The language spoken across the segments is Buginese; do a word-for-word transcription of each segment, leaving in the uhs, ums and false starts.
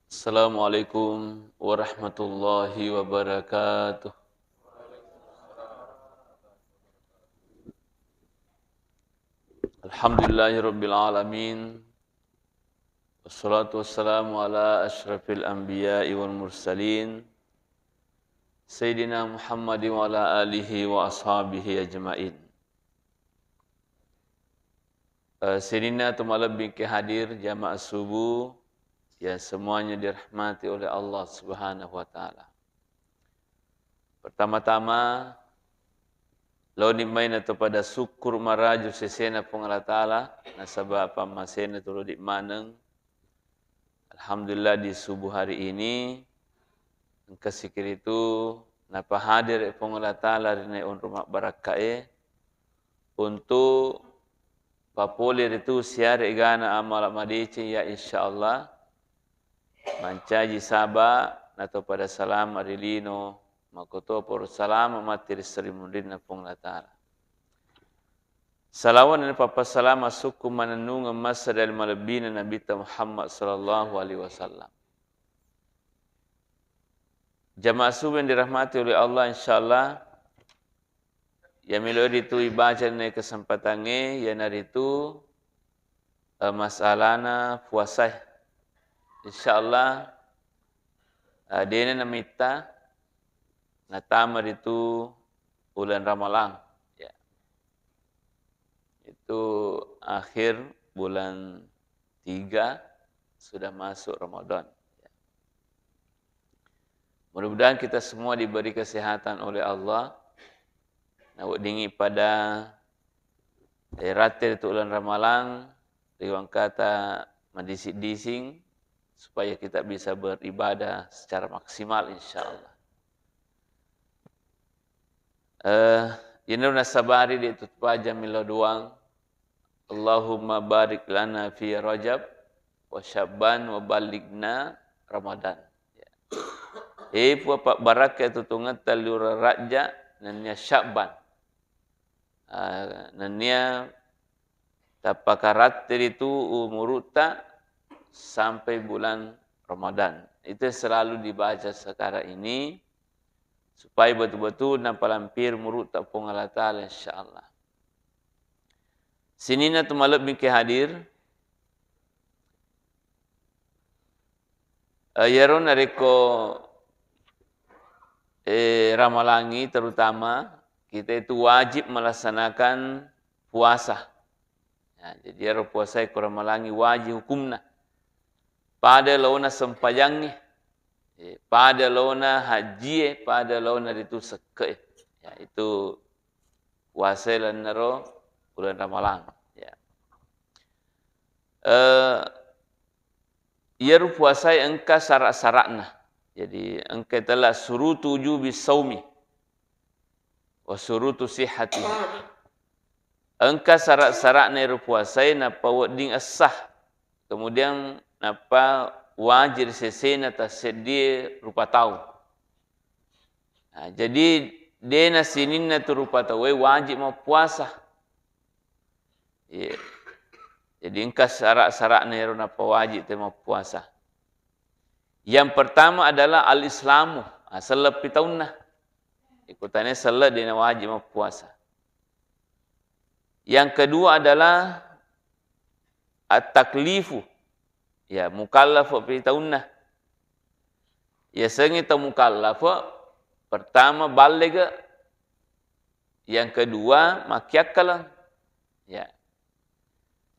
Assalamualaikum warahmatullahi wabarakatuh. Alhamdulillahirabbil alamin. Wassalatu wassalamu ala asyrafil anbiya'i wal mursalin, Sayyidina Muhammadin wa ala alihi wa ashabihi ajma'in. Eh, sininna tu malebbi engka hadir jamaah subuh yang semuanya dirahmati oleh Allah Subhanahu wa Ta'ala. Pertama-tama, laoni mai nato pada syukur maraju sesena Puang Allah Ta'ala, nasaba pammasena tu lodi maneng. Alhamdulillah, di subuh hari ini, engka sikiritu napahadir Puang Allah Ta'ala ri naik onrong mabbarakkae untuk papole ritu siare egana amala madeceng, ya, insyaallah mancaji saba nato pada salama ri lino, makoto poro salama matti ri seri munrinna Puang Allah Ta'ala. Salawat dan pappasalama sukku manennungeng massa dari malebbina Nabitta Muhammad sallallahu alaihi wasallam. Jamaah subuh yang dirahmati oleh Allah, insyaallah, ya melo ritu ibaca nai kesempatangnge, yanaritu, eh, masalana puasa. Insyaallah, eh, dena namitta natama ritu ulan Ramalang. Ya. Itu akhir bulan tiga sudah masuk Ramadan. Ya. Mudah-mudahan kita semua diberi kesehatan oleh Allah. Naweddingi pada, eh, rate ritu ulan Ramalang, riwangkata madising-dising, supaya kita bisa beribadah secara maksimal, insyaallah. Eh, yenaro nasabari de' tu paja melo doang. Allahumma barik lana fi Rajab wa Sya'ban wa ballighna Ramadan. Ya. Eh, Puang, pabbarakkai tutungetta liura Rajab nennia Sya'ban. Ah, nennia tappakaratte ritu umurutta sampai bulan Ramadan. Itu yang selalu dibaca sekarang ini, supaya betul-betul napalampir umurutta Puang Allah Ta'ala, insyaallah. Sininna tu malebbi ke hadir, eh, iyaro narekko, eh, ramalangi, terutama kita itu wajib melaksanakan puasa. Ya, jadi iyaro puasae ko ramalangi wajib hukumna. Pada laona sempajangnge, eh, pada laona hajjie, pada laona ritu sekke'e. Ya, itu puasae lennaro bulan Ramalang. Ya. Eh, iyaro puasae engka sara'-sara'na. Jadi, engka tella surutu wujubi saumi wa surutu sihhati. Engka sara'-sara'na ero puasae nappa wedding essah. Kemudian nappa wajib ri sesena tasseddie rupa tau. Nah, jadi dena sininna tu rupa tauwe wajib mappuasa. Iya. Jadi engka sara'-sara'na ero nappa wajib te mappuasa. Yang pertama adalah al-islamu, ah, selleppi taunna. Ikutane selle dena wajib mappuasa. Yang kedua adalah at-taklifu. Ya, mukallaf pi taunna. Yasengnge tau mukallaf, pertama ballega, yang kedua makkiakkaleng. Ya.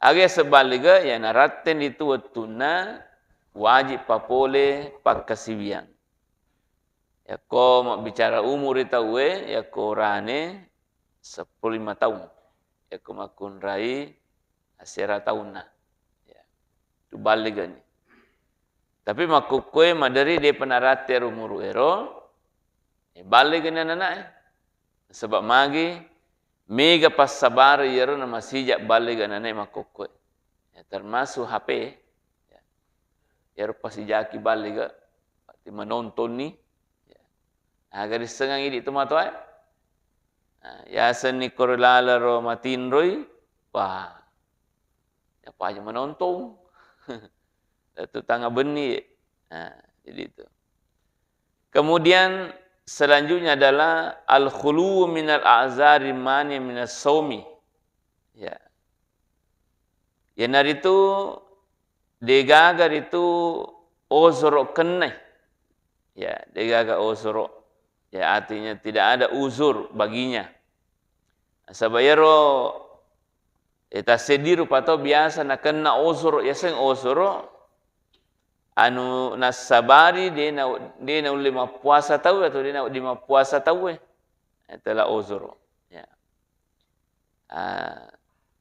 Aga yaseng ballega, ya naratteng ritu wettunna wajib papole pakkasiwiang. Yakko mabbicara umuri tauwe, yakko orane seppulo lima taung. Yakko makkunrai asera taunna. Ya. Tu ballegani. Tapi makkukkoe maderi depa naratte ero umuru ero, eh, ballegani anana'e. Sebab magi mega passabareng iyaro namasija ballega anana'e makkukkoe. Ya, termasuk H P. Ya. Iyaro pasijaki ballega, berarti manontonni. Ya. Aga rissengang idi tomatoae? Nah, yasenni koro laleng ro matinroi, wah, ya paja manontong. Lettu tanga benni, Nah, jadi itu. Kemudian selanjutnya adalah al-khulu minal a'zari mani minas saumi. Ya. Iyanaritu degaga ritu ozoro kennai. Ya, degaga ozoro. Ya, artinya tidak ada uzur baginya. Nasaba iyaro, eh, tasseddi rupa tau biasa nakenna ozoro, yaseng ozoro, anu nassabari de na, de naulle mappuasa tauwe atau de nawedding mappuasa tauwe. Eh, tela ozoro. Ya. Ah,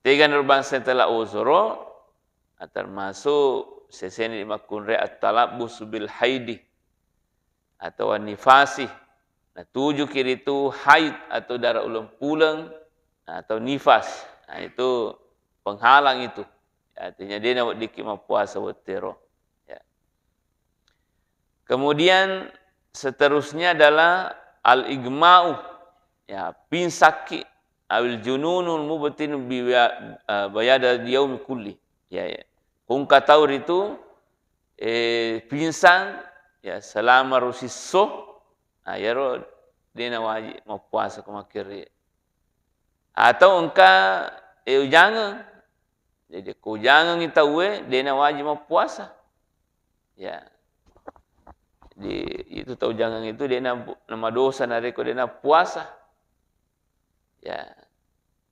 tegana bangsa tela ozoro, ah, termasuk seseni makkunrai at-talabbusu bil haidi atau nifasi. Natujuki ritu haid atau darah uleng puleng atau nifas. Nah, itu penghalang itu. Artinya de naweddikki mappuasa wettero. Ya. Kemudian seterusnya adalah al-igma'u. Ya, pingsakki. Awil jununul mubtinu biwa-, eh, bayada yaumi kulli. Ya, ya. Engka tau ritu, eh, pingsan, ya, selama rusisso, nah, iyaro de nawajib mappuasa ko makkere. Atau engka, eh, ujangeng. Jadi, ko ujangengngi tauwe, de nawajib mappuasa. Ya. Jadi, itu tau ujangeng itu de na, namadosa narekko de nappuasa. Ya.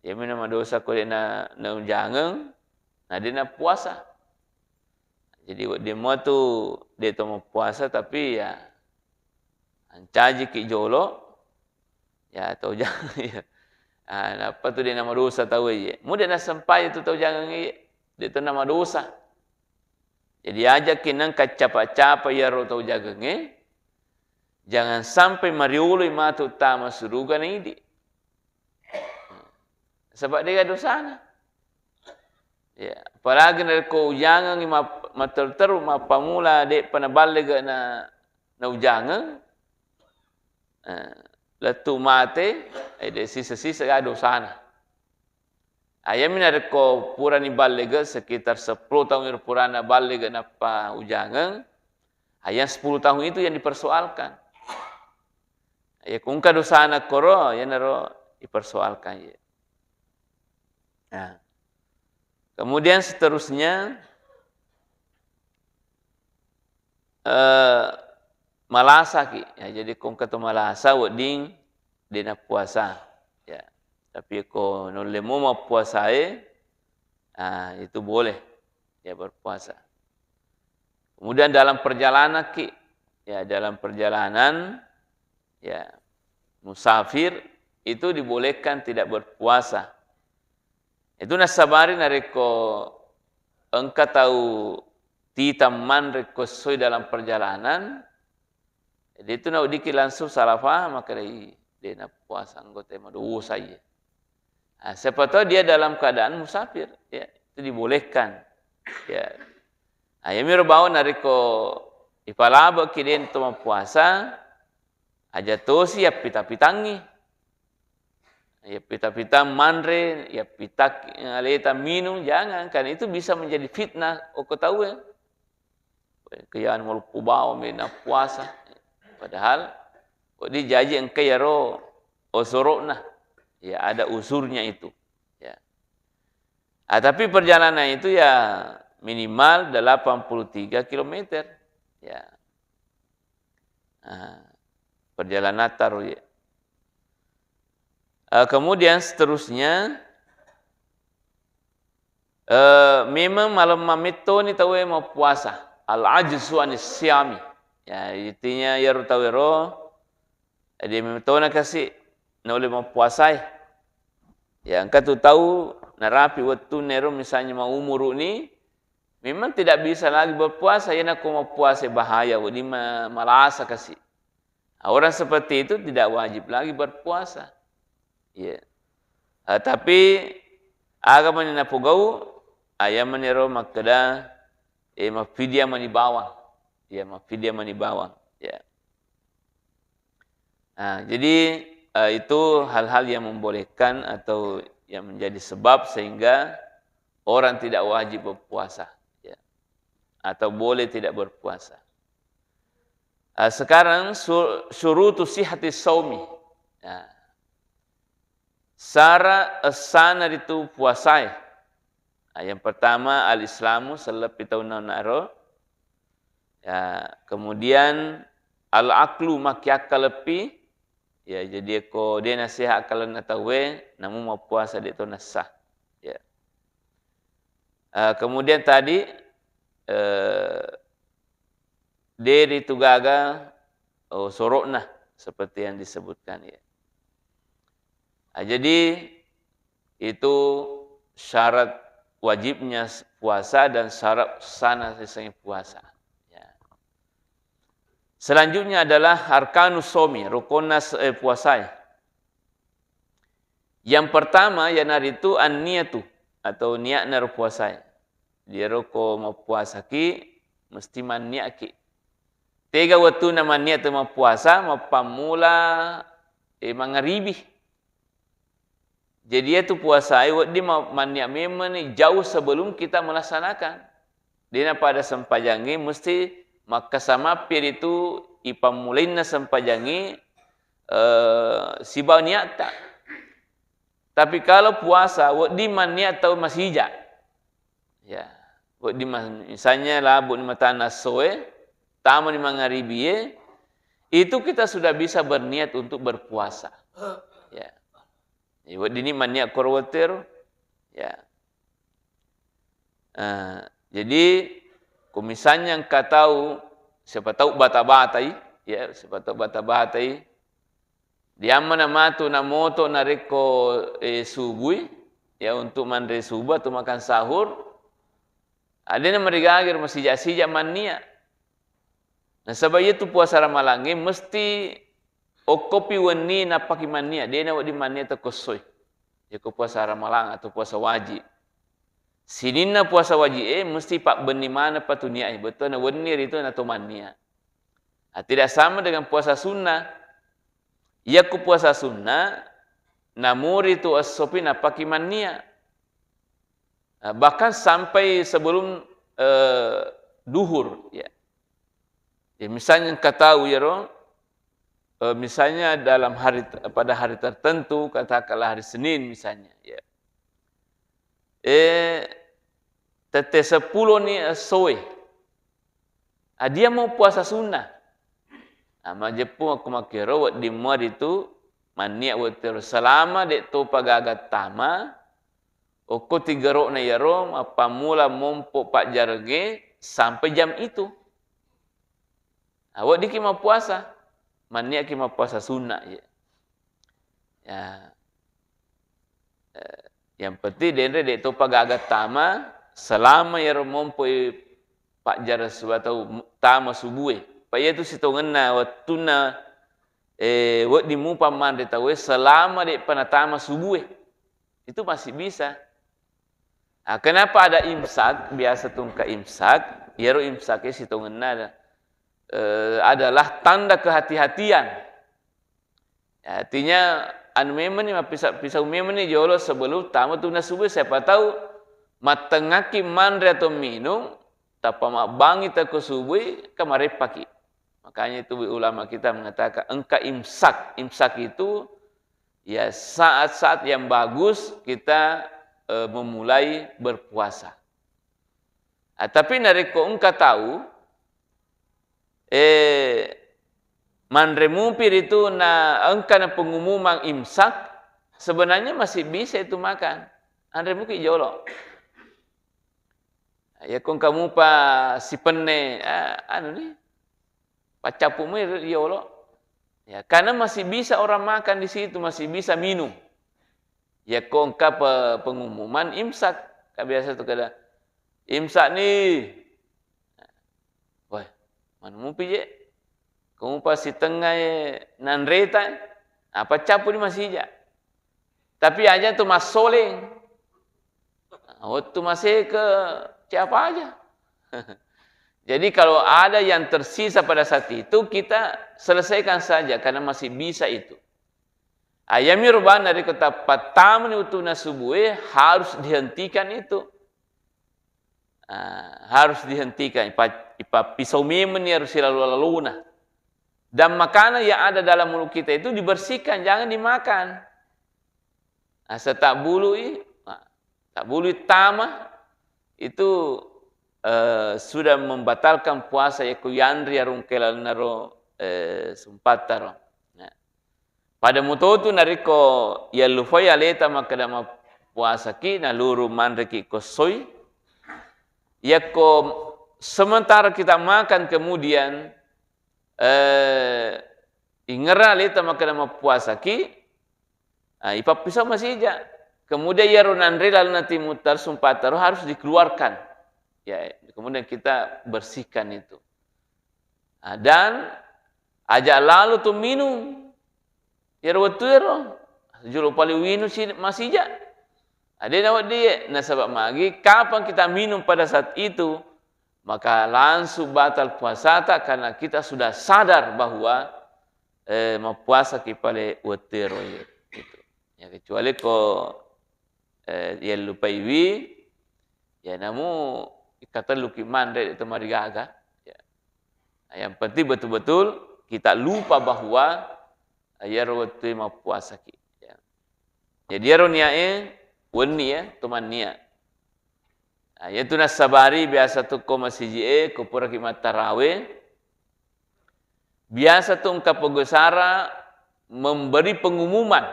Iyami namadosa ko de na, naujangeng, na de nappuasa. Jadi, wedding mua tu de to mappuasa, tapi ya, ancajiki jolo, ya, tau jangeng, ya. Ah, nappa tu de namadosa tauwe, ye. Mu de nassempajang tu tau jangeng, ye. De to namadosa. Jadi, ajaki nengka capa-capa iyaro tau jagengnge, jangan sampai marioloi matu tama suruga na idi. Saba dega dosana. Ya, apalagi narekko ujangengngi map-, matteru-teru, mappamula de'pa naballega na, naujangeng, eh, lettu mate, eh, de sisa-sisa ga dosana. Ayami narekko purani ballega, sekitar sepuluh taung ero purana ballega nappa ujangeng, ayam sepuluh tahun itu yang dipersoalkan. Ya, ko engka dosana koro, iyanaro dipersoalkan, ya. Nah, kemudian seterusnya, eh, malasaki. Ya, jadi ko engka to malasa, wedding de nappuasa. Ya. Tapi ko nulle mo mappuasae, ah, itu boleh, ya, berpuasa. Kemudian dalam perjalanan ki, ya, dalam perjalanan, ya, musafir itu dibolehkan tidak berpuasa. Itu nassabari narekko engka tau tita manre ko essoi dalam perjalanan, jadi itu naweddikki langsung salah paham, makkeda, "Ih, de nappuasa, anggota madosa iye." Ah, siapa tahu dia dalam keadaan musafir, ya, itu dibolehkan. Ya. Ah, iyamiro bawang narekko ipalabeki de to mappuasa, aja tosi yappita-pitangngi. Yappita-pitang manre, yappita aleta minum, jangan, karena itu bisa menjadi fitnah okko tauwe. Keyana maloppo bawang mi nappuasa. Padahal, ko dijaji engka iyaro osoro'na. Ya, ada uzurnya itu. Ya. Ah, tapi perjalanan itu ya minimal delapan puluh tiga kilometer. Ya. Ah, perjalanan taruh ya. Ah, kemudian seterusnya, eh, memang malemma mettoni tauwe mappuasa. Al-ajzu anis siyami. Ya, intinya iyaro tauwero, jadi mettona kasi naulle mappuasai. Ya, engka tu tau narapi wettunna ero, misalnya maumuru'ni, memang tidak bisa lagi berpuasa, iyana ko mappuasa bahaya, wedding ma-, malasa kasi. Ah, orang seperti itu tidak wajib lagi berpuasa. Iya. Ah, tapi aga mani napogau, ah, iya mani ro makkeda, eh, maffidyah mani bawang. Iya, maffidyah mani bawang. Ya. Nah, jadi, eh, itu hal-hal yang membolehkan atau yang menjadi sebab sehingga orang tidak wajib berpuasa, ya. Atau boleh tidak berpuasa. Ah, sekarang su-, syurutu sihhati saumi. Ya. Sara essana ritu puasae. Ah, yang pertama, al-Islamu, selleppi taunna onnaro. Ya, kemudian al-aqlu, makkiakkaleppi. Ya, jadi ko de' nasehat akkalenna tauwe, namu mappuasa de' to nassa. Ya. Ah, kemudian tadi, eh, de' ritu gaga, oh, soro'na seperti yang disebutkan, ya. Ah, jadi itu syarat wajibnya s-, puasa dan syarat sahna seseng puasa. Ya. Selanjutnya adalah arkanus shaumi, rukonna s-, eh, puasae. Yang pertama, iyanaritu an-niyatu, atau niatna ro puasae. Iyaro ko mappuasaki, mesti manniaki. Tega wettunna manniat tu mappuasa, mappammula, eh, mangaribi. Jadi, iyatu puasae wedding ma-, manniat memeng ni jauh sebelum kita melaksanakan. De'na pada sempajangnge mesti makkasa mappi ritu ipammulainna sempajangnge, eh, sibawa niatta. Tapi kalau puasa, wedding manniat tau masija. Ya, wedding ma-, misalnya labu ni matanna essoe, tama ni mangaribie, itu kita sudah bisa berniat untuk berpuasa. Ya. Jadi, wedding ni manniat koro wettu ero. Ya. Eh, jadi, ko misalnya engka tau, siapa tau bata-batai, ya, siapa tau bata-batai, diammana matu na moto narekko, eh, subui, ya, untuk manre subuh atau makan sahur, ah, de'na marigagero masija-sija mannia. Nasaba iyatu puasa Ramalangnge mesti okkopi wenni nappaki mannia, de'na wedding mannia tokko essoi. Yako puasa Ramalang atau puasa wajib. Sininna puasa wajib e mesti pabbenni maneng patu niat e, bettuanna wenni ritu nato mannia. Ah, tidak sama dengan puasa sunnah. Yako puasa sunnah, namuri tu essopi nappaki mannia. Ah, bahkan sampai sebelum, eh, duhur, ya. Ya, misalnya engka tau iyaro, eh, misalnya dalam hari, pada hari tertentu, katakanlah hari Senin misalnya, ya. Eh, tette seppulo ni essoe. Ah, dia mau puasa sunnah. Ah, majeppu akko makkero, wedding mua ritu mannia wettu ero selama de' topa gaga tama, okko tigero'na iyaro mappammula mompo pajjarengnge sampai jam itu. Ah, weddikki mappuasa, manniaki mappuasa sunna, ya. Ya. Eh, yang penting denre de' topa gaga tama, selama iyaro mompoi pajjara su-, atau mu-, tama subue. Pa iyatu sitongenna wettunna, eh, wedding mupa manre tauwe selama de'pa natama subue. Itu masih bisa. Ah, kenapa ada imsak? Biasa tu engka imsak, iyaro imsak e sitongenna, eh, adalah tanda kehati-hatian. Ya, artinya, anu memang ni, mappisa-, pisau memang ni jolo sebelum tama tu nasubui, siapa tahu mattengngaki manre atau minum, tappa mabbangi teko subui, ka mareppaki. Makanya itu ulama kita mengatakan engka imsak. Imsak itu, ya, saat-saat yang bagus kita, eh, memulai berpuasa. Ah, tapi narekko engka tau, eh, manre mupi ritu na engka na pengumuman imsak, sebenarnya masih bisa itu makan. Anre muki jolo. Ya, ko engka mupa sipenne, ah, anu ni, paccappumi ri yolo. Ya, karena masih bisa orang makan di situ, masih bisa minum. Ya, ko engka pe-, pengumuman imsak, ka biasa tu kada, "Imsak ni." Wah, manu mupi je. Ko mupa sitengnga e nanreta, apa cappu di masija. Tapi aja tu massoleng. Wettu maseke, siapa aja. Jadi kalau ada yang tersisa pada saat itu, kita selesaikan saja karena masih bisa itu. Ayami rubana ri kota pattamani wettunna subue harus dihentikan itu. Ah, harus dihentikan. Ipa-, ipa-, pisau memang ni harus silalu-laluna. Dan makanan yang ada dalam mulut kita itu dibersihkan, jangan dimakan. Asa tabbului, nah, tabbului tama, itu, eh, sudah membatalkan puasa, yakko yanri arung kelalnaro, eh, sumpattaro. Nah, pada mutotu narekko yallufai aleta makkeda mappuasaki, naluru manreki kossoi, yakko sementara kita makan kemudian, eh, ingerra aleta makkeda mappuasaki, ah, ipappisau masija. Kemudian iyaro nanre lalu nati mutar sumpattaro harus dikeluarkan. Ya, kemudian kita bersihkan itu. Ah, dan aja lalu tu minum. Iyaro wettuero, jolo pale uwinung si-, masija. Ade naweddie, nasaba magi, kapan kita minum pada saat itu, maka langsung batal puasata karena kita sudah sadar bahwa, eh, mappuasaki pale wettuero, iya. Gitu. Ya, kecuali ko, eh, yallupaiwi, ya, namu ikkatelluki manre, itu marigaga. Ya. Nah, yang penting betul-betul kita lupa bahwa, eh, iyaro wettue mappuasaki. Ya. Jadi, iyaro niae wenni, ya, to mannia. Nah, iyatu nassabari biasa tu ko masiji'e, ko puraki mattarawe, biasa tu engka pogosara memberi pengumuman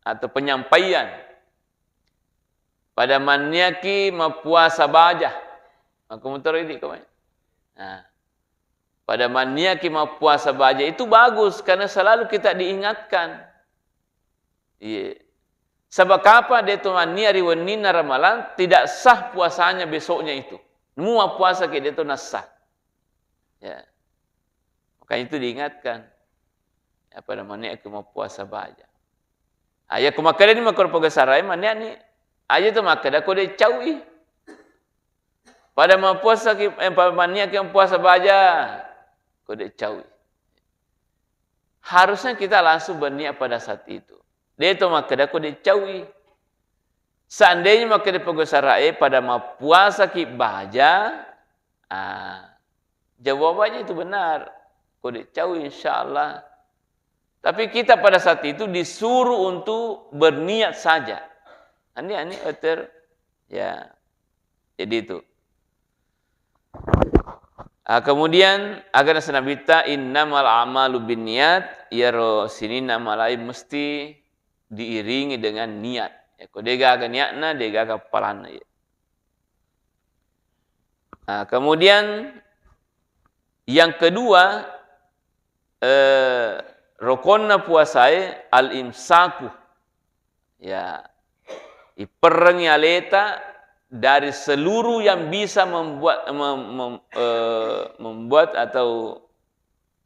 atau penyampaian. Pada manniaki mappuasa baja. Makko mutoro idi ko mai. Nah, pada manniaki mappuasa baja itu bagus karena selalu kita diingatkan. Iya. Sebab apa de to mannia ri wenninna Ramalang, tidak sah puasanya besoknya itu. Mua puasa ke de to nassah. Ya. Makanya itu diingatkan. Apa namanya, aku mau puasa baja. Aja ku makkeda ni makkoro poga sarai, mannia ni. Aja tu makkeda ko de caui. Pada mau puasa ki, eh, pada mannia ki puasa baja. Ko de caui. Harusnya kita langsung berniat pada saat itu. De to makkeda ko de caui. Seandainya makkeda poga sarai pada mau puasa ki baja, ah, jawabannya itu benar. Ko de caui, insya Allah. Tapi kita pada saat itu disuruh untuk berniat saja. Ani, ani, oter, ya. Jadi itu. Ah, kemudian, aga naseng Nabitta, "Innamal a'malu binniyat," iyaro sininna amalai mesti diiringi dengan niat. Ya, ko degaga niatna, degaga palanna, ya. Ah, kemudian yang kedua, eh, rokonna puasae al-imsaku. Ya, iperrengi aleta dari seluruh yang bisa membuat, mem-, mem-, eh, membuat atau,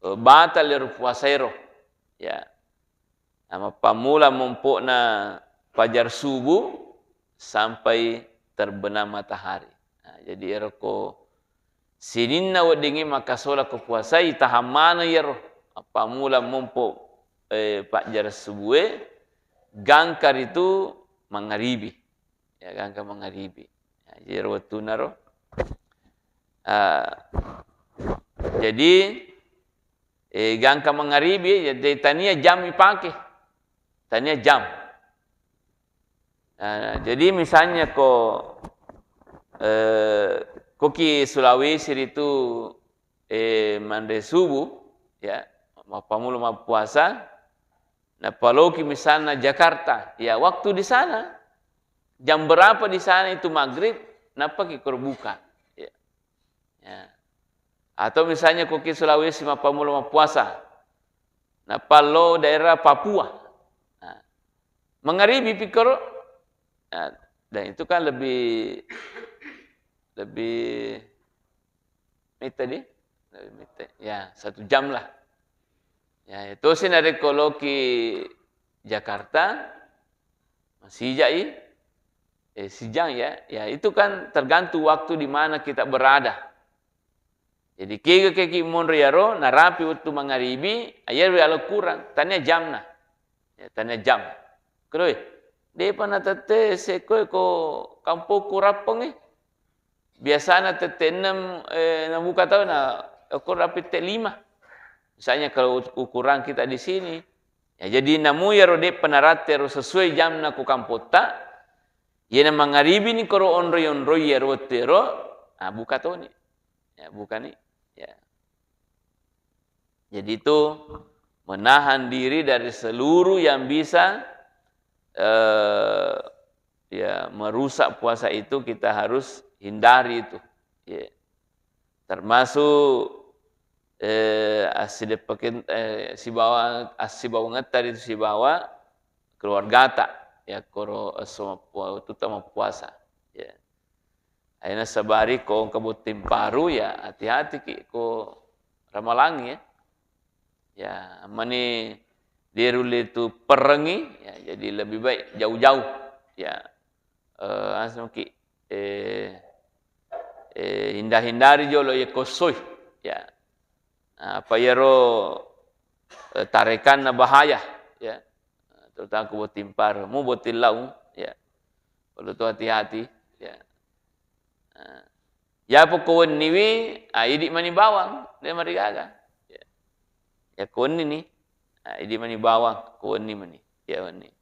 eh, batal ero puasaero. Ya. Nah, mappammula mompo'na fajar subuh sampai terbenam matahari. Nah, jadi ero ko sininna weddingnge makkasola ko puasai, tahang maneng iyaro. Mappammula mompo, eh, pajjara subue, gangka ritu mangaribi. Ya, gangka mangaribi. Ya, jadi ero wettunna ro. Ah, jadi, eh, gangka mangaribi, ya, jadi tania jam ipake. Tania jam. Nah, jadi misalnya ko, eh, koki Sulawesi ritu, eh, manre subuh, ya, mappammula mappuasa, napaloki misalnya Jakarta, ya, waktu di sana, jam berapa di sana itu maghrib, nappaki ko buka. Ya. Ya. Atau misalnya koki Sulawesi mappammula mappuasa, napallo daerah Papua. Nah, mangaribi pikkoro. Nah, dan itu kan lebih, lebih mita di, lebih mita. Ya, satu jam lah. Ya, itu sih narekko loki Jakarta, masijai, eh, sijang ya. Ya, itu kan tergantung waktu di mana kita berada. Jadi, kega keki monro yaro, narapi wettu mangaribi, ayaro yalo kurang, tania jamna. Ya, tania jam. Kedoi, depa natette sekkoe ko kampokku Rappeng, eh. Biasana tette enam, eh, nabuka tau na, ko rapi te lima. Misalnya kalau ukuran kita di sini, ya, jadi namu iyaro de'pa naratte ro sesuai jamna ko kampotta, iyana mangaribini koro onroi-onroi iyaro wettu ero, ah, buka toni. Ya, bukani. Ya. Jadi itu menahan diri dari seluruh yang bisa, eh, ya, merusak puasa itu kita harus hindari itu. Ya. Termasuk, eh, assideppeken-, eh, sibawa, assibawangetta ritu sibawa keluargata, ya, koro esso mappu-, tutta mappuasa. Ya. Aina sabari ko engka botting paru, ya, hati-hati ki ko ramalangi, ya. Ya, mani derulle tu perengi, ya, jadi lebih baik jauh-jauh, ya. Eh, anu ki, eh, eh, hindar-hindari jolo ye kossoi, ya. Apa iyaro, eh, tarekanna bahaya, ya. Terutama ko botting paru, mu botting laung, ya. Perlu tu hati-hati, ya. Nah, ya pokok wenniwi, ah, idi mani bawang, de marigaga. Ya. Ya ko wenni ni, ah, idi mani bawang, ko wenni mani. Ya wenni.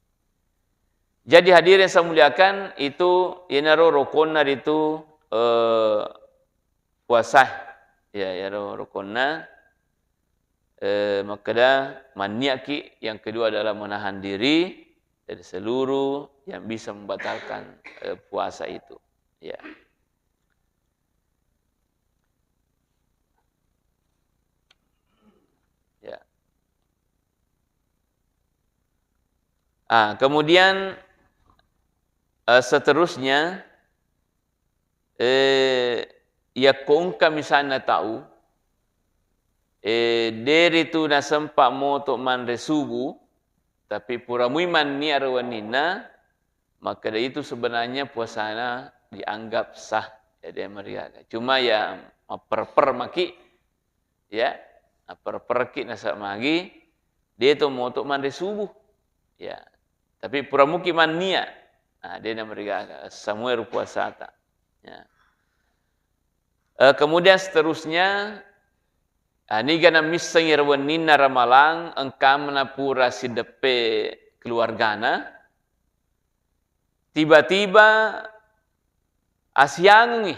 Jadi hadirin saya muliakan, itu iyanaro rokonna ritu, eh, puasa. Ya, iyaro rokonna, eh, makkeda manniaki, yang kedua adalah menahan diri dari seluruh yang bisa membatalkan, eh, puasa itu. Ya. Ya. Ah, kemudian, eh, seterusnya, eh, yakko engka misalna tau, eh, deri tu nasempa moto manre subuh, tapi pura mui mannia ro wenninna, makkeda itu sebenarnya puasana dianggap sah, jadi marigaga. Cuma ya mapperper maki, ya, mapperperki nasaba magi, de to moto manre subuh. Ya. Tapi pura muki mannia. Nah, de namarigaga, samua ro puasata. Ya. Eh, kemudian seterusnya, ah, niga namisseng iyaro wenninna ramalang, engkamna pura sideppe keluargana, tiba-tiba asiangengngi,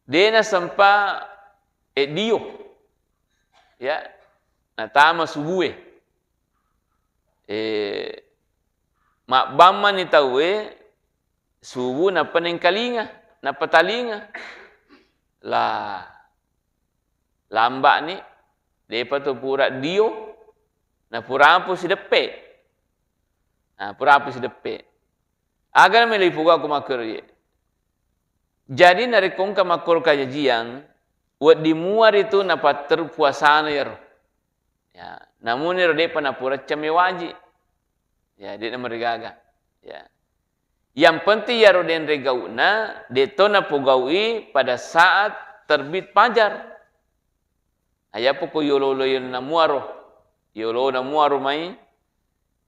de nasempa eddio, ya, natama subue. Eh, mabbammani tauwe subuh nappa nengkalinga, nappa talinga. Lah, lambani, depa tu pura dio, na purapo sideppe. Nah, purapo sideppe. Aga na melo ipogau ko makkoro ye. Jadi narekko engka makkoro kajajiang, wedding mua ritu napatteru puasana iyaro. Ya, namun iyaro de'pa napuraccang me waji. Ya, de'na marigaga. Ya. Yang penting iyaro denre gau'na, de to napogaui pada saat terbit fajar. Ayapo ko yolo-, yolo namuaro, yolo namuaro mai,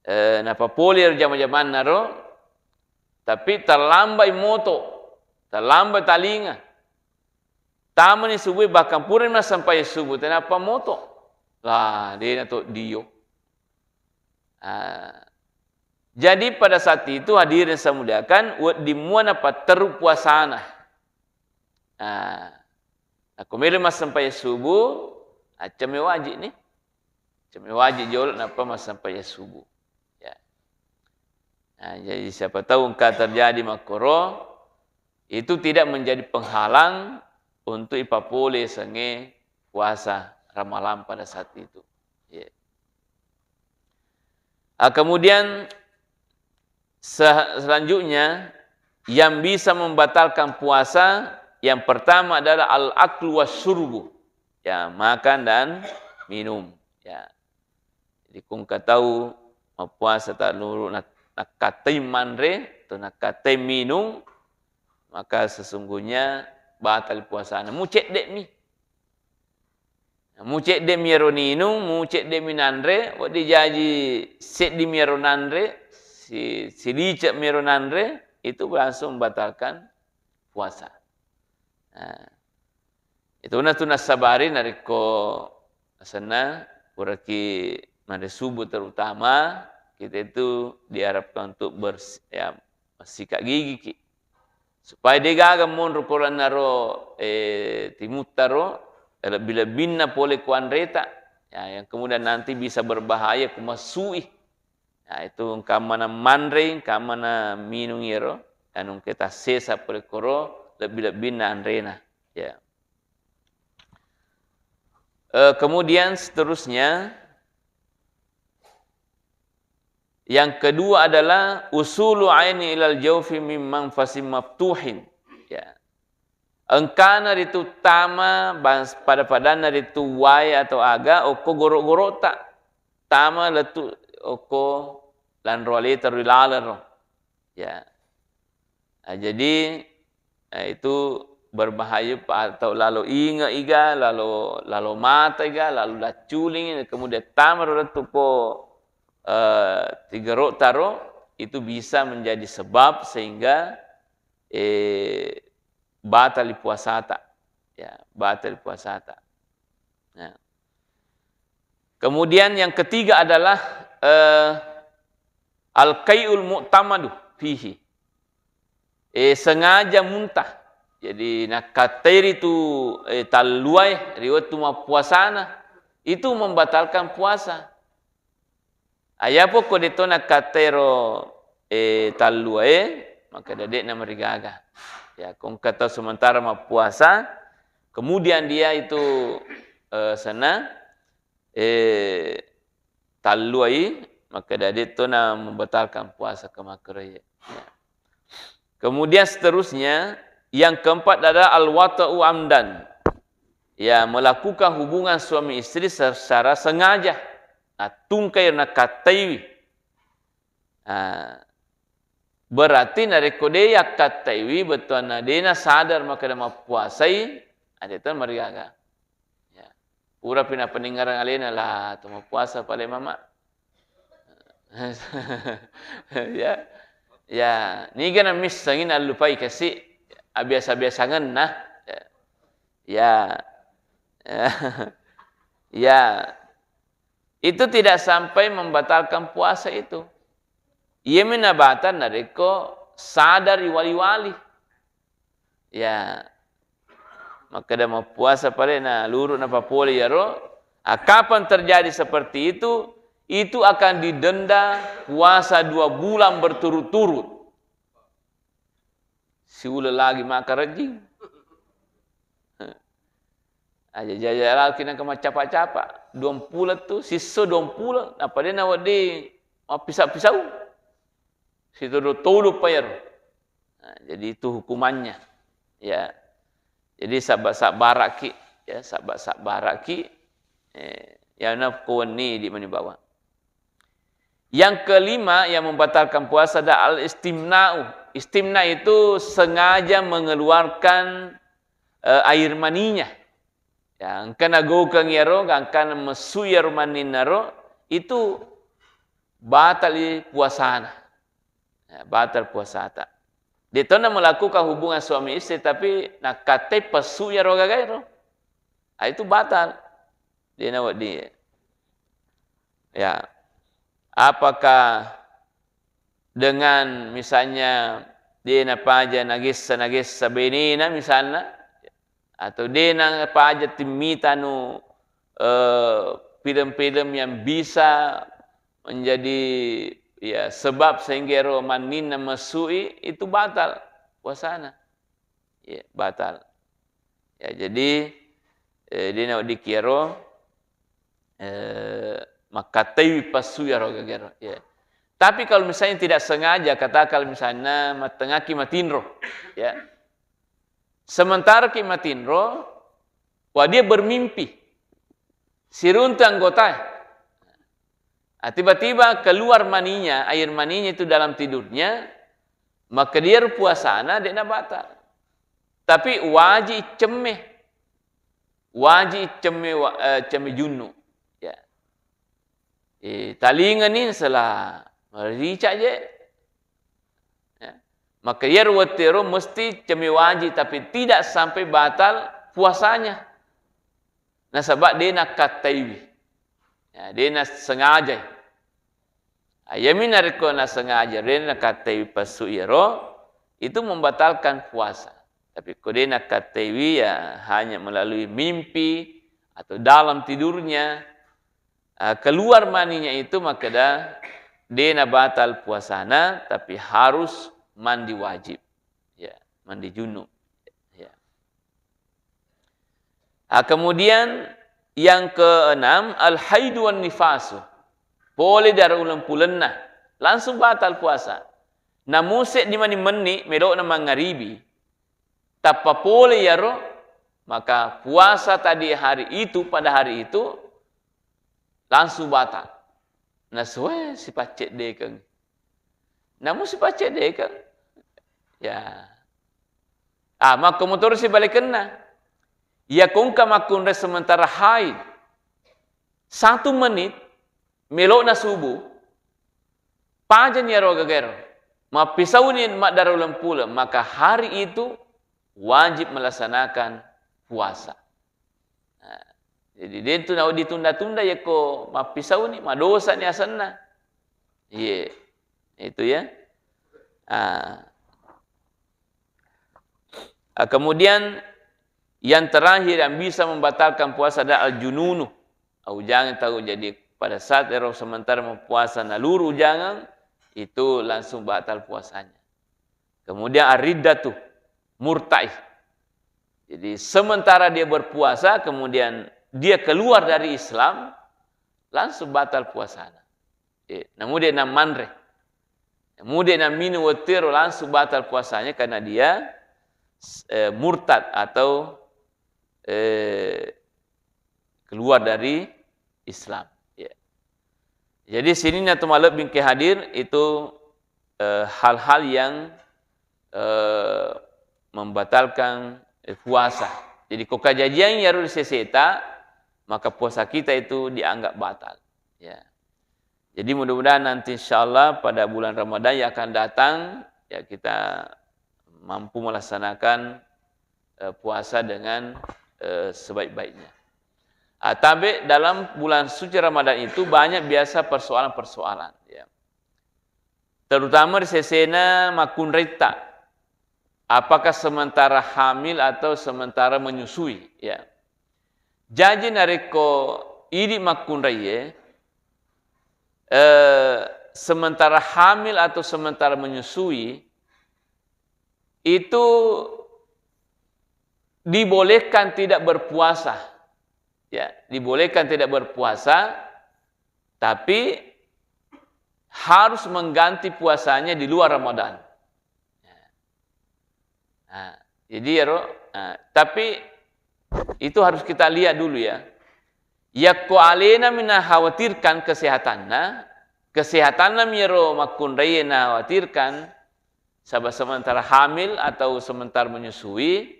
eh, napapole ro jama-jamanna ro, tapi terlambai moto, terlambai talinga. Tamani subuh, bahkan purani massampajang subuh, tenappa moto. Lah, dena to dio. Ah, jadi pada saat itu hadirin saya muliakan, wedding mua napatteru puasana. Ah, ako melo massampajang subuh, accame wajib ni. Accame wajib jolo nappa massampajang subuh. Ya. Nah, jadi siapa tahu engka terjadi makkoro, itu tidak menjadi penghalang untuk ipapole sengnge puasa Ramalang pada saat itu. Ya. Ah, kemudian se-, selanjutnya yang bisa membatalkan puasa yang pertama adalah al-aklu wasyurbu. Ya, makan dan minum. Ya. Jadi, ko engka tau mappuasa taluru nak-, nakkatai manre atau nakkatai minung, maka sesungguhnya batal puasana. Mucedde'mi. Mucedde'mi ero ninung, mucedde'mi nanre, wedding jaji seddimi ero nanre, si-, silicekmi ero nanre, itu langsung membatalkan puasa. Nah, itu na tu nassabari narekko Asenna, puraki manre subuh terutama, kita itu diharapkan untuk bers-, ya, sikat gigi ki. Supaya de' gaga monro ko lannaro, eh, timuttaro, lebbi-lebbinna pole ku anreta. Ya, yang kemudian nanti bisa berbahaya ku masui. Nah, itu engka mana manre, engka mana minung iyaro, anu engka tassesa pole koro, lebbi-lebbinna anrena. Ya. Eh, kemudian seterusnya, yang kedua adalah usulu aini ilal jaufi mimman fasim maftuhin. Ya. Engkana ritu tama bans-, pada-padanna ritu wae atau aga okko goro-gorota. Tama lettu okko lanro aleta ri laleng ro. Ya. Nah, jadi, eh, itu berbahaya pa-, atau lalo inge iga, lalo, lalo mata iga, lalo lacculing, kemudian tama ro lettu ko, eh, tigerota ro, itu bisa menjadi sebab sehingga, eh, batali puasata. Ya, batali puasata. Ya. Kemudian yang ketiga adalah, eh, al-qai'ul mu'tamadu fihi. Eh, sengaja muntah. Jadi, nakkatteri tu, eh, talluae ri wettu mappuasana, itu membatalkan puasa. Ayapo ko de'to nakkattero, eh, talluae, maka de'na marigaga. Ya, ko engka tau sementara mappuasa, kemudian dia itu, eh, senna, eh, talluai, maka de'to na membatalkan puasa kemakruhe. Ya. Kemudian seterusnya, yang keempat adalah al-wata'u amdan. Ya, melakukan hubungan suami istri secara sengaja. Nah, tungkai nakattaiwi. Ah, berarti narekko de' yakkattaiwi, bettuanna de' nasadar makkeda mappuasai, ah, de'to marigaga. Ya. Purapi napenningngerang alena, "Lah, to mappuasa pale mama." Ya. Ya, niga na missengi nallupai kasi abiasa-biasangenna. Ya. Ya. Ya. Itu tidak sampai membatalkan puasa itu. Iyami nabatal narekko sadari wali-wali. Ya, makkeda mappuasa pale na luru napapole iyaro. Ah, kapan terjadi seperti itu, itu akan didenda puasa dua bulan berturut-turut. Siuleng lagi makarejjing. Aja jaja lagi nangka maccapa-capa. Duampuleng tu, sisso duampuleng. Nappa de' nawedding mappisa-pisau. Sitodo-todo pa iyaro. Nah, jadi itu hukumannya. Ya. Jadi sabba-sabbaraki, ya, sabba-sabbaraki. Eh, ya, na ko wenni di mani bawang. Yang kelima yang membatalkan puasa ada al-istimna'u. Istimna itu sengaja mengeluarkan, eh, air maninya. Ya, engka nagokeng iyaro, gangkana messu iyaro manninnaro, itu batali puasana. Ya, batal puasata. De'tona melakukan hubungan suami istri, tapi nakkatte pessu iyaro gagaero. Ah, itu batal. De'na wedding. Ya. Apakah dengan misalnya de' napaja nagessa-nagessa benena misalna, atau de' napaja timmitanu, eh, film-film yang bisa menjadi, ya, sebab sehingga ero manninna messui, itu batal puasana. Ya, batal. Ya, jadi, eh, de'na weddikki ero, eh, makkattaiwi passu iyaro gagero. Ya. Tapi kalau misalnya tidak sengaja, katakan misalnya mattengaki matinro, ya. Sementara ki matinro, wah, dia bermimpi. Siruntu anggota. Ah, tiba-tiba keluar maninya, air maninya itu dalam tidurnya, maka dia puasana de'na batal. Tapi waji iccemme. Waji iccemme wa-, eh, cemme junnu. Ya. Eh, talingani sela marica je. Ya. Maka iyaro wettu ero mesti cemme waji, tapi tidak sampai batal puasanya. Nasaba de' nakkattaiwi. Ya, de' nasengajai. Ah, iyami narekko nasengaja de' nakkattaiwi pessu iyaro, itu membatalkan puasa. Tapi ko de' nakkattaiwi, ya hanya melalui mimpi atau dalam tidurnya, ah, keluar maninya itu, makkeda de' nabatal puasana, tapi harus mandi wajib. Ya, mandi junub. Ya. Ah, kemudian yang keenam, al-haidu wan nifasu. Pole darah ulempulenna, langsung batal puasa. Namu seddi mani menni, melo'na mangaribi, tappa pole iyaro, maka puasa tadi hari itu, pada hari itu, langsung batal. Nasue sipacceddekeng. Namu sipacceddekeng. Ya. Ah, makko motoro sibalekenna. Iya kongka makkunrai sementara haid. Satu menit, melo'na subuh, pajani iyaro gagaero. Mappisauni maddara uleng puleng, maka hari itu wajib melaksanakan puasa. Nah, jadi, de' tu nawedding ditunda-tunda, yakko mappisauni, madosani asenna. Iye, itu ya. Ah. Ah, kemudian yang terakhir yang bisa membatalkan puasa adalah al-jununu. Ujangan tau, jadi pada saat ero sementara mau puasa naluru ujangan, itu langsung batal puasanya. Kemudian ar-riddatu, murtad. Jadi sementara dia berpuasa, kemudian dia keluar dari Islam, langsung batal puasana. Eh, namu de' namanre, namu de' naminung wettu ero, langsung batal puasanya karena dia, eh, murtad atau, eh, keluar dari Islam. Ya. Jadi sininna tu malebbi engka hadir itu, eh, hal-hal yang, eh, membatalkan, eh, puasa. Jadi ko kajajiang iyaro ri seseta, maka puasa kita itu dianggap batal. Ya. Jadi mudah-mudahan nanti insyaallah pada bulan Ramadan yang akan datang, ya, kita mampu melaksanakan, eh, puasa dengan, eh, sebaik-baiknya. Ah, tabe dalam bulan suci Ramadan itu banyak biasa persoalan-persoalan, ya. Terutama ri sesena makkunraitta. Apakah sementara hamil atau sementara menyusui, ya. Jaji narekko idi makkunraie, eh, sementara hamil atau sementara menyusui, itu dibolehkan tidak berpuasa. Ya, dibolehkan tidak berpuasa, tapi harus mengganti puasanya di luar Ramadan. Nah, jadi ero, nah, tapi itu harus kita lihat dulu ya. Yakko alena mi nakhawatirkan kesehatanna, kesehatanna mi ero makkunraie nakhawatirkan, saba sementara hamil atau sementara menyusui,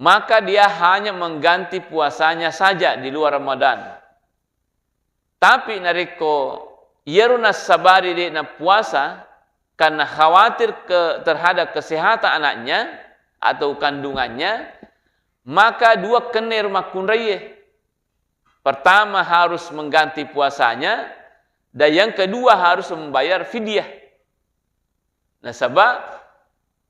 maka dia hanya mengganti puasanya saja di luar Ramadan. Tapi narekko iyaro nassabari de' napuasa karena khawatir ke, terhadap kesehatan anaknya atau kandungannya, maka dua kenna ero makkunraie. Pertama harus mengganti puasanya, dan yang kedua harus membayar fidyah. Nasaba,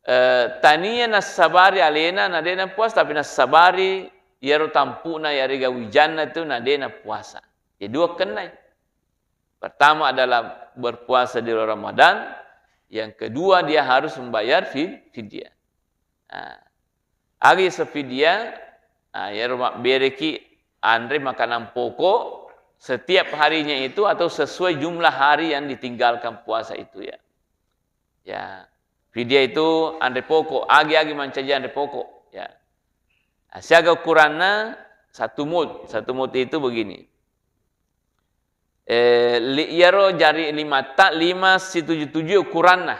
eh, tania nassabari alena na de' napuasa, tapi nassabari iyaro tampu'na yarega wijanna tu na de' napuasa. Ya, dua kennai. Pertama adalah berpuasa di luar Ramadan, yang kedua dia harus membayar fid-, fidyah. Nah, agi sefidyah, nah, iyaro mabbereki anre makanan pokok setiap harinya itu atau sesuai jumlah hari yang ditinggalkan puasa itu ya. Ya, fidyah itu anre pokok, agi-agi mancaji anre pokok, ya. Nah, siaga ukuranna satu mud. Satu mud itu begini. Eh, li-, iyaro jari limatta lima situju-tuju ukuranna.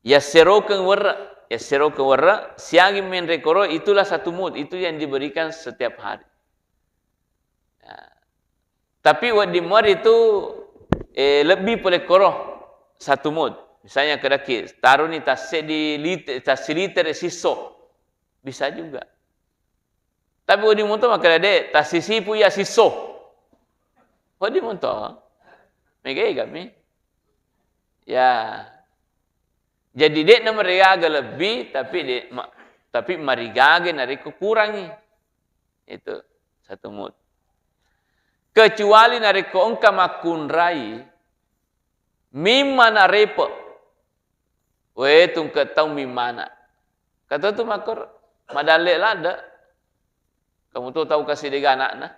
Yasserokeng werre, yasserokeng werre, siagi menre koro, itulah satu mud, itu yang diberikan setiap hari. Ya. Tapi wedding muari itu, eh, lebbi pole koro satu mud. Misalnya kedaki, taruni tassedi lit-, tassiliter sisso. Bisa juga. Tapi wedding monto makkeda, "De', tassisipu iya sisso." Wedding monto. Mega-ega mi. Ya. Jadi, de' namarigaga lebbi, tapi de', ma-, tapi marigaga narekko kurangi. Itu satu mut. Kecuali narekko engka makkunrai, mimmana repe'. We, tungke tau mimmana. Kata tu makkor, madalle ladde'. Kamu tu tau kasi dega anakna.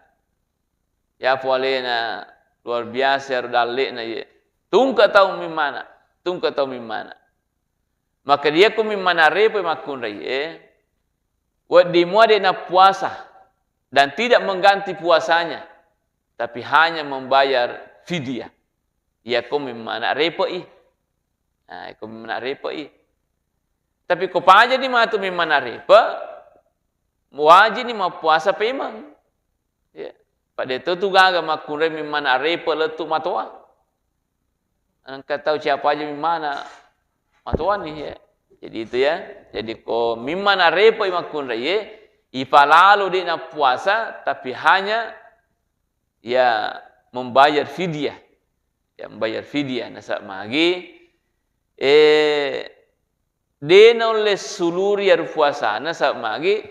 Ya, pualena luar biasa ero dalle'na ye. Tungke tau mimmana, tungke tau mimmana. Maka dia ku mimmana repe' makkunrai ye. Wedding mua de' nappuasa dan tidak mengganti puasanya, tapi hanya membayar fidyah. Iya ko mimmana repe'i. Nah, iko mimmana repe'i. Tapi ko pajani matu mimmana repe', wajini mappuasa pemeng. Ya. Pada itu tu gaga makkunrai mimmana repe' lettu matoa. Engka tau siapa aja mimmana matoani, ya. Jadi itu, ya. Jadi ko mimmana repe'i makkunrai ye, ipalalo de' nappuasa, tapi hanya, ya, membayar fidyah. Ya, membayar fidyah. Nasaba magi, eh, de' naulle suluri iyaro puasana, nasaba magi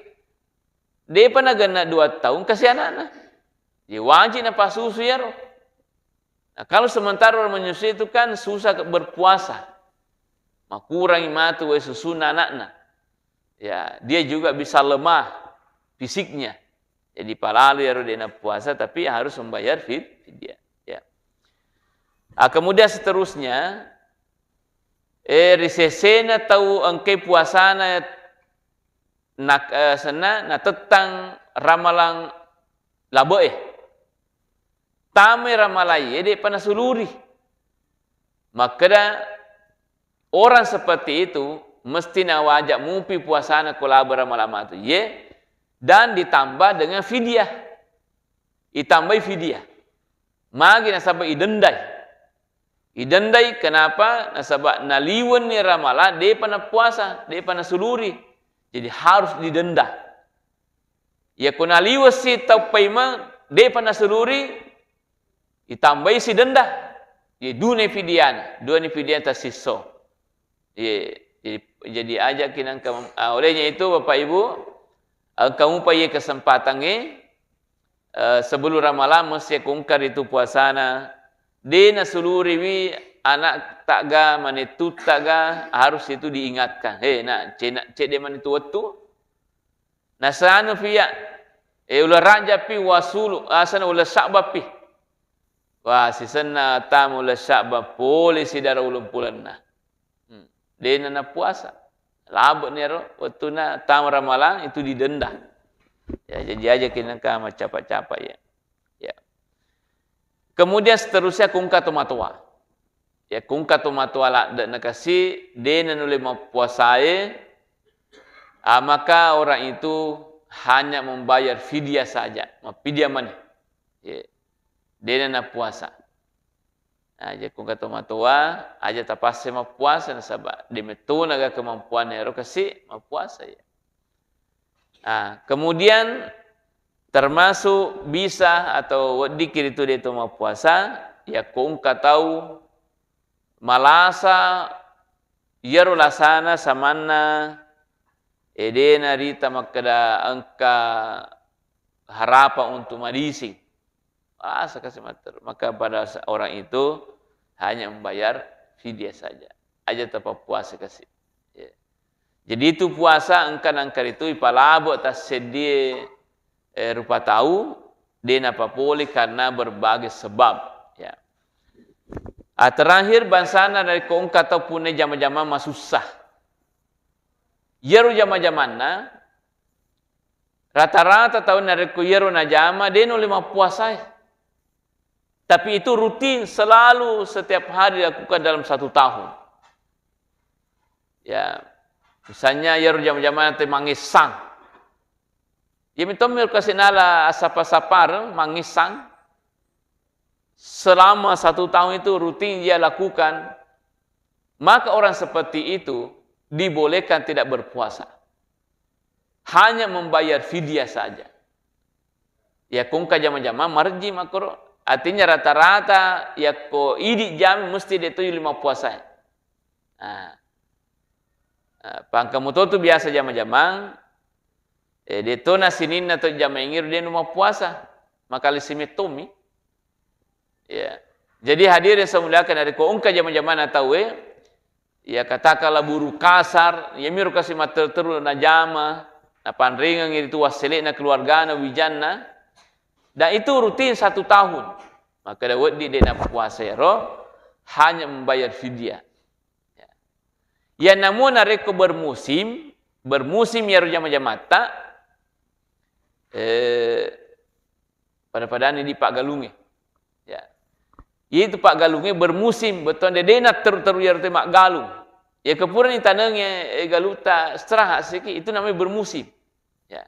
de'pa nagenna dua taung kasi anakna. Jadi wajib napasusu iyaro. Nah, kalau sementara orang menyusui itu kan susah ke-, berpuasa. Makurangi matu wae susunna anakna. Ya, dia juga bisa lemah fisiknya. Jadi palalu iyaro de' nappuasa, tapi harus membayar fid-, fidyah. Ya. Ah, kemudian seterusnya, eh, ri sesena tau engkai puasana nak-, eh, senna natettang ramalang labe'e. Tamai ramalaie de'pa nasuluri. Makkeda orang seperti itu mesti nawajak mupi puasana ko labe ramalang matu ye, dan ditambah dengan fidyah. Itambai fidyah. Magi nasaba idendai. Idendai, kenapa? Nasaba naliwenni ramalang, de'pa napuasa, de'pa nasuluri. Jadi harus didenda. Iya ko naliwessi tau paimeng, de'pa nasuluri, itambai si denda. Iya, duani fidyana, duani fidyana tasisso. Iya, jadi, jadi ajakki nengka mem-, ah, olehnya itu, Bapak Ibu, engka mupa iye kesempatangnge, eh, sebelum ramalang mesti ko engka ritu puasana, de' nasuluriwi anatta ga, manettutta ga, harus itu diingatkan. "He, nak, cena-, cedde' mani tu wettu. Nasanu fi ya, eh, uleng Rajab pi wasulu, asana uleng Sya'ban pi." Wah, sisenna tama uleng Sya'ban, pole sidara uleng pulenna. Hmm. De'na napuasa. Labe'ni ero, wettuna tama ramalang itu didenda. Ya, jadi ajakki nengka maccapa-capa, ya. Ya. Kemudian seterusnya ko engka to matoa. Ya, ko engka to matoa ladde'na kasi, de'na nulle mappuasae, ah, maka orang itu hanya membayar fidyah saja, mappidyah mani. Ya. De'na napuasa. Nah, jadi ko engka to matoa, aja tapasse mappuasa nasaba de' metto naga kemampuanna ero kasi mappuasa, ya. Nah, kemudian termasuk bisa atau weddikki ritu de' to mappuasa, ya ko engka tau malasa iyaro lasana samanna, eh, de'na rita makkeda engka harapan untuk madising. Puasa kasi matteru. Maka pada sa-, orang itu hanya membayar fidyah saja. Aja tapappuasa kasi. Ya. Jadi itu puasa engka nangka ritu ipalabe tasseddie, eh, rupa tau, de' napapole karena berbagai sebab. Ya. Ah, terakhir, bangsana narekko engka tau punna jama-jama masussa. Iyaro jama-jamanna, rata-rata tau narekko iyaro najama, de' nulle mappuasae. Tapi itu rutin, selalu, setiap hari dilakukan dalam satu tahun. Ya, misalnya iyaro jama-jama te mangessang. Iya mitommi kasi nala assapa-sapar mangessang. Selama satu tahun itu rutin ia lakukan, maka orang seperti itu dibolehkan tidak berpuasa. Hanya membayar fidyah saja. Yakko engka jama-jamang, marejji makkoro. Artinya rata-rata yakko idi jami mesti de toji lima puasa. Nah, eh, pangka muto tu biasa jama-jamang, eh, de tona sininna to jamaingiro de nu mappuasa, makali simettomi. Ya. Jadi hadirin saya muliakan, narekko engka jama-jamana tauwe, ya, katakanlah buruh kasar, ya, miro kasi matteru-teru najama, napanrengengi ritu wassele'na keluargana, wijanna, dan itu rutin satu tahun, maka da wedding de nappuasa ero, hanya membayar fidyah. Ya. Ya, namun narekko bermusim, bermusim yaro jama-jamatta, eh, pada-padani di paggalungnge. Ya. Itu paggalungnge bermusim, bettuanna de, de natteru-teru iyaro te maggalung. Ya, kepurani tanengnge, eh, galutta istirahat siki, itu namanya bermusim. Ya.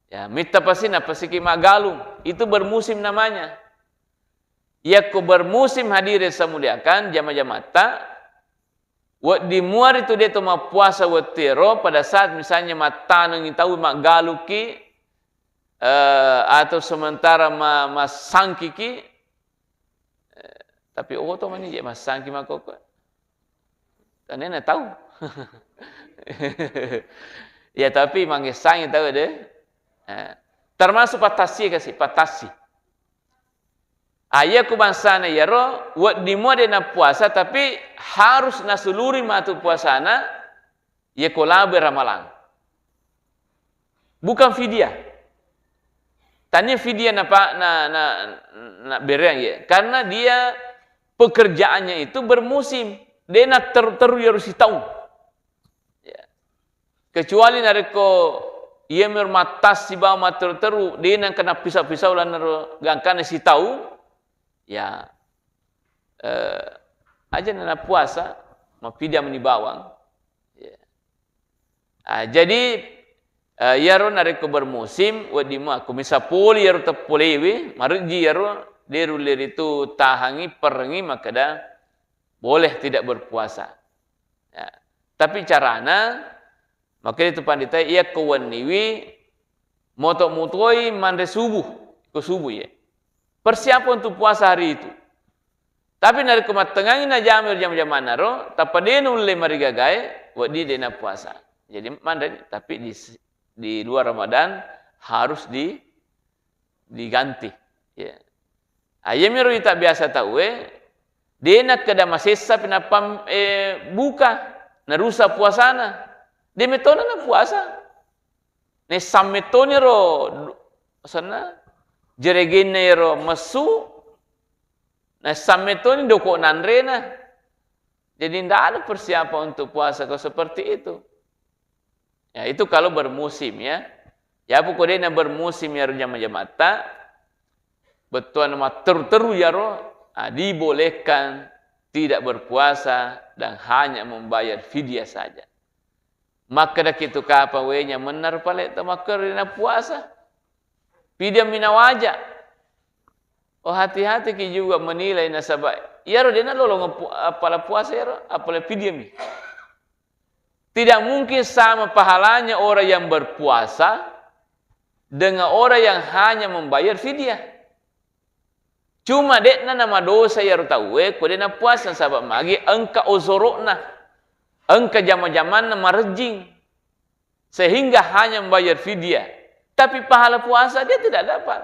Ya, mitta pasi napasiki maggalung, itu bermusim namanya. Yakko bermusim, hadirin saya muliakan, jama-jamatta, wedding muari tu de to mappuasa wettu ero, pada saat misalnya mattanengi tau maggaluki, eh, atau sementara ma-, massangkiki, eh, tapi oto mani je massangki makkokko. Tanena tau. Ya, tapi mangessangi tau de. Eh, termasuk pattassi kasi, pattassi. Ayakku bangsana iyaro, wedding mua de nappuasa, tapi harus nasuluri matu puasana, yako labe Ramalang. Bukan fidyah. Tania fidyah napa-, na, na, na bereang ye. Karena dia pekerjaannya itu bermusim. De natteru-teru iyaro sitaung. Ya. Kecuali narekko iya miro mattassi bawang matteru-teru, de nengka nappisau-pisau lannaro gangkana sitaung, ya, eh, aja na nappuasa, mappidia meni bawang. Ya. Ah, jadi, eh, iyaro narekko bermusim, wedding mua ko misa poli iyaro teppolewe, marejji iyaro, de rulle ritu tahangi, perengi, makkeda boleh tidak berpuasa. Ya. Tapi carana, makanya itu pandita, iya ko wenniwi, moto-motoi manre subuh, ko subuh ya. Persiapan untuk puasa hari itu. Tapi narekko mattengangi najama jama-jamana ro, tappa de nulle marigagae, wedding de napuasa. Jadi manre, tapi di, di luar Ramadan harus di, diganti. Ya. Ayamiro ita biasa tauwe, de nakkeda masessa pinappa, eh, buka, narusa puasana. De metona napuasa. Nessa metoni ro, senna, jeregenna ero messu, nessa metoni doko nanrena. Jadi ndak ada persiapan untuk puasa kok seperti itu. Ya, itu kalau bermusim ya. Ya, pokoknya bermusim ya, jama-jamatta, bettuanna matteru-teru yaro, ah, dibolehkan tidak berpuasa dan hanya membayar fidyah saja. Makkedaki tu kapang, we, nyamenna ro pale tau makkeru de nappuasa. Fidyah mi nawaja. Oh, hati-hati ki juga menilai nasaba iyaro de nalolong pu-, appala puasa iyaro, appala fidyah mi. Tidak mungkin sama pahalanya orang yang berpuasa dengan orang yang hanya membayar fidyah. Cuma de'na namadosa iyaro tauwe ko de nappuasa, nasaba magi engka ozoro'na, engka jama-jamanna marejjing, sehingga hanya membayar fidyah. Tapi pahala puasa dia tidak dapat.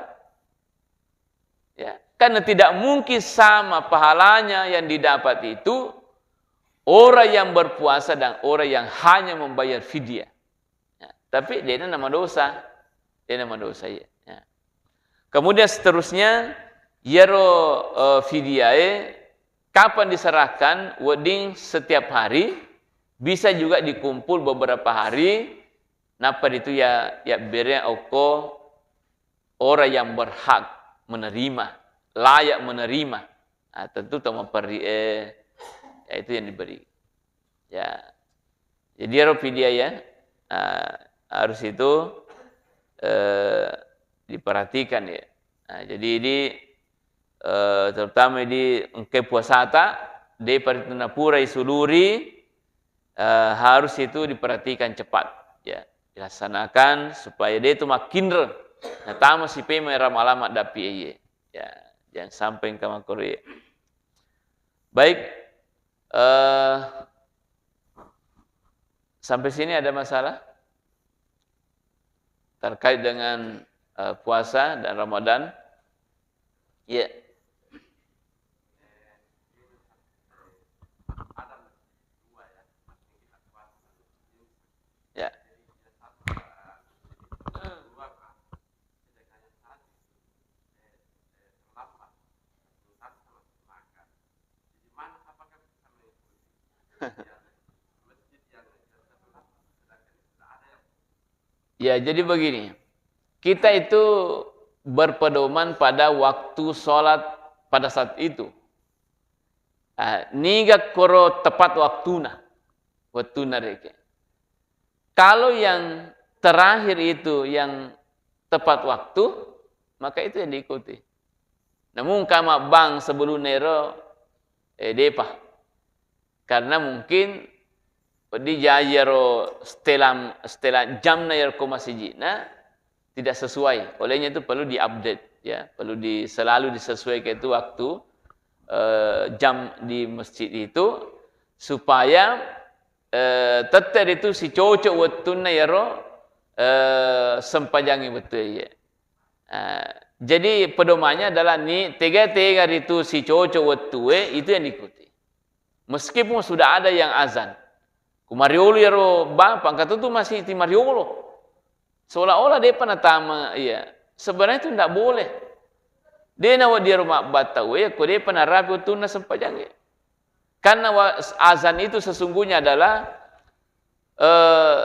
Ya, karena tidak mungkin sama pahalanya yang didapat itu orang yang berpuasa dan orang yang hanya membayar fidyah. Ya, tapi de'na namadosa, de'na namadosa, ya. Ya. Kemudian seterusnya, iyaro, eh, fidyae kapan diserahkan? Wedding setiap hari, bisa juga dikumpul beberapa hari, nappa ritu ya, ya bere okko orang yang berhak menerima, layak menerima. Nah, tentu tau maperri, eh, ya itu yang diberi. Ya. Jadi ero fidya ya, ah, harus itu, eh, diperhatikan ya. Nah, jadi ini, eh, terutama di engke puasata, de paritu napura isuluri, eh, harus itu diperhatikan cepat ya, dilaksanakan supaya de itu makinreng. Natama si pemeng ramalang maddapi iye. Ya, jangan sampai engka makkoro iye. Baik, eh, sampai sini ada masalah terkait dengan, eh, puasa dan Ramadan? Iya. Ya. Ya, jadi begini. Kita itu berpedoman pada waktu sholat pada saat itu. Ah, niga koro tepat waktuna. Waktuna reke. Kalau yang terakhir itu yang tepat waktu, maka itu yang diikuti. Namun kama bang sebelum nero, eh, depa. Karena mungkin di jajaro setelan, setelan jamna yaro ko masijikna tidak sesuai. Olehnya itu perlu diupdate, ya, perlu di, selalu disesuaikan itu waktu, eh, jam di masjid itu supaya, eh, tette ritu sicocok wettunna yaro, eh, sempajangi wettu iye. Eh, jadi pedomannya adalah ni tega-tega ritu sicocok wettue itu yang diikuti. Meskipun sudah ada yang azan. Kumariolo yaro bapa, engka tu masih ti mariolo. Seolah-olah depa natama, iya. Sebenarnya itu ndak boleh. De nawedding iyaro mabbattauwe, ko depa narapi wettunna sempajangnge. Karena wa-, azan itu sesungguhnya adalah, eh,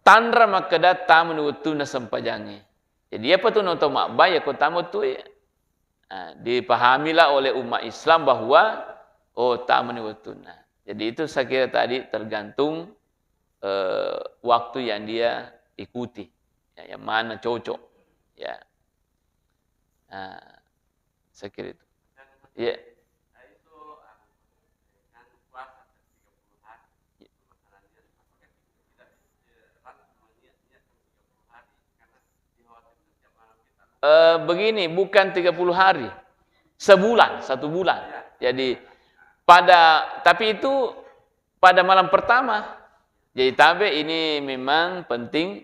tanra makkeda tamani wettunna sempajangnge. Jadi, apa tu nonton mabba, ya ko tama wettue. Ah, dipahamilah oleh umat Islam bahwa, oh, tamani wettunna. Jadi, itu saya kira tadi tergantung, eh, waktu yang dia ikuti. Ya, yang mana cocok. Ya. Ah, saya kira itu. Iya. Eh, begini, bukan tiga puluh hari. Sebulan, satu bulan. Jadi, pada, tapi itu pada malam pertama. Jadi, tabe ini memang penting.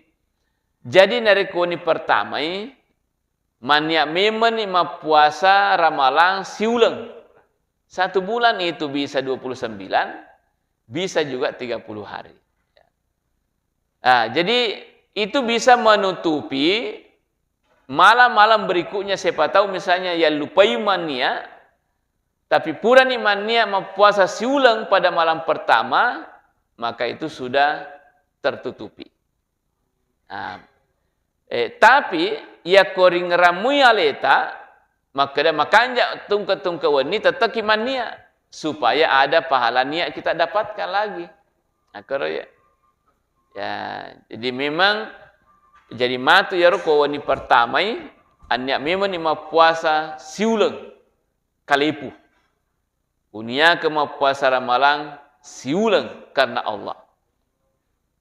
Jadi, narekko ni pertamai, mannia memeni mappuasa Ramalang siuleng. Satu bulan itu bisa dua puluh sembilan, bisa juga tiga puluh hari. Ah, jadi itu bisa menutupi malam-malam berikutnya, siapa tahu misalnya yang lupai mannia, tapi purani mannia mappuasa siuleng pada malam pertama, maka itu sudah tertutupi. Ah, eh, tapi yakko ringrammui aleta, makkeda makanja tungke-tungke wenni, tetteki mannia, supaya ada pahala niat kita dapatkan lagi. Akkoro ya. Ya, jadi memang jadi matu yaro ko wenni pertamai, annia memang ni mappuasa siuleng kalepu. Uniaka mappuasa Ramalang siuleng karena Allah.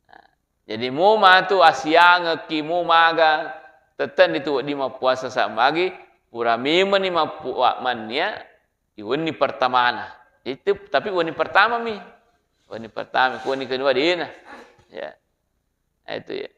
Nah, jadi mo matu asiangekki, mo maga, tette ni tu wedding mappuasa sammagi, pura memang ni mappu-, mannia, iwenni pertamana. Itu, tapi wenni pertama mi. Wenni pertama, wenni kedua dena. Ya. Nah, itu ya.